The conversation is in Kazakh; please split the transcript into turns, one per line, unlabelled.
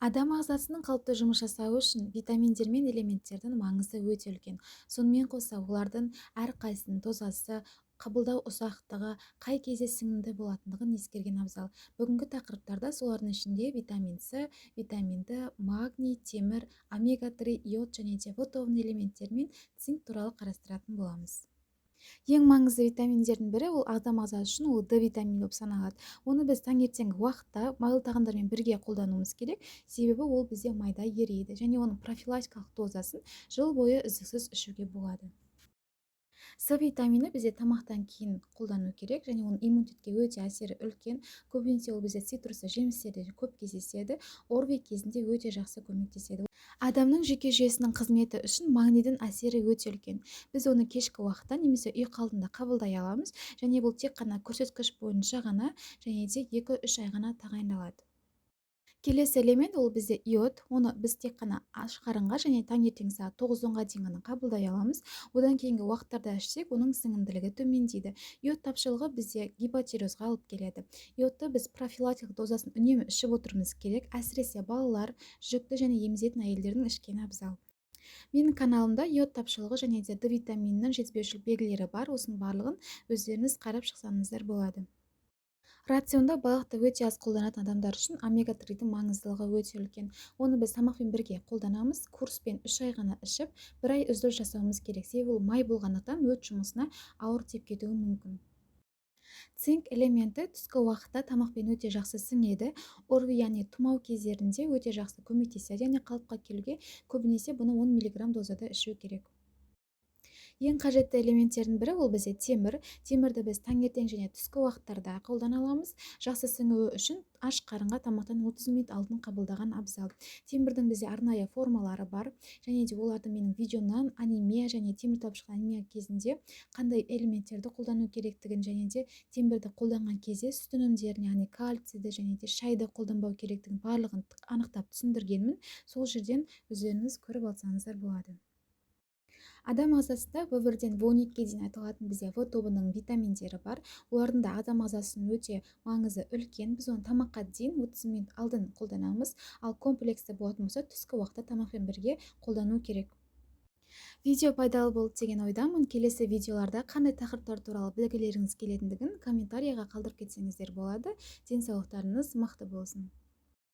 Адам ағзасының қалыпты жұмыс жасауы үшін витаминдер мен элементтердің маңызы өте үлкен. Сонымен қоса олардың әрқайсысының дозасы, қабылдау ұзақтығы, қай кезде сіңімді болатындығын ескерген абзал. Бүгінгі тақырыптарда солардың ішінде витамин С, витамин Д, магний, темір, омега-3, йод және де В тобының элементтері мен цинк туралы қарастыратын боламыз. Ең маңызды витаминдердің бірі ол адам ағзасы үшін ол Д витамині болып саналады. Оны біз таңертеңгі уақытта майлы тағамдармен бірге қолдануымыз керек, себебі ол бізде майда ериді және оның профилактикалық дозасын жыл бойы үздіксіз ішуге болады. С витамині бізде тамақтан кейін қолдану керек және оның иммунитетке өте әсері үлкен. Көбінесе ол бізде цитрусты жемістерде көп кездеседі. ОРВИ кезінде өте жақсы көмектеседі. Адамның жүйке жүйесінің қызметі үшін магнийдің әсері өте үлкен. Біз оны кешкі уақытта немесе ұйқы алдында қабылдай аламыз және бұл тек қана көрсеткіш бойынша ғана және де 2-3 ай ғана тағайындалады. Келесі элемент ол бізде йод. Оны біз тек қана аш қарынға және таңертең сағат 9-10-ға дейін ғана қабылдай аламыз. Одан кейінгі уақыттарда ішсек, оның сіңімділігі төмендейді. Йод тапшылығы бізде гипотиреозға алып келеді. Йодты біз профилактикалық дозасын үнемі ішіп отыруымыз керек. Әсіресе балалар, жүкті және емізетін әйелдердің ішкені абзал. Менің каналымда йод тапшылығы және де Д витаминінің жетіспеушілік белгілері бар. Осының барлығын өздеріңіз қарап шықсаңыздар болады. Рационда балықты өте аз қолданатын адамдар үшін омега-3-дің маңыздылығы өте үлкен. Оны біз тамақпен бірге қолданамыз. Курспен 3 ай ғана ішіп, 1 ай үзіліс жасауымыз керек. Себебі ол май болғандықтан өт жұмысына ауыр тиіп кетуі мүмкін. Цинк элементі түскі уақытта тамақпен өте жақсы сіңеді. ОРВИ, яғни тұмау кездерінде өте жақсы көмектеседі, яғни қалыпқа келуге көбінесе бұны 10 миллиграмм дозада ішу керек. Ең қажетті элементтердің бірі ол бізде темір. Темірді біз таңертең және түскі уақыттарда қолдана аламыз. Жақсы сіңуі үшін аш қарынға тамақтан 30 минут алдын қабылдаған абзал. Темірдің бізде арнайы формалары бар және де оларды менің видеомнан анемия және темір тапшылық анемия кезінде қандай элементтерді қолдану керектігін және де темірді қолданған кезде сүт өнімдерін, яғни кальцийді және де шайды қолданбау керектігін барлығын анықтап түсіндіргенмін. Сол жерден өздеріңіз көріп алсаңыздар болады. Адам ағзасында В1-ден В12-ге дейін аталатын бізде В тобының витаминдері бар. Олардың да адам ағзасының өте маңызы үлкен. Біз оны тамаққа дейін 30 минут алдын қолданамыз. Ал комплексті болатын болса, түскі уақытта тамақпен бірге қолдану керек. Видео пайдалы болды деген ойдамын. Келесі видеоларда қандай тақырыптар туралы білгілеріңіз келетіндігін комментарийға қалдырып кетсеңіздер болады. Денсаулықтарыңыз мықты болсын.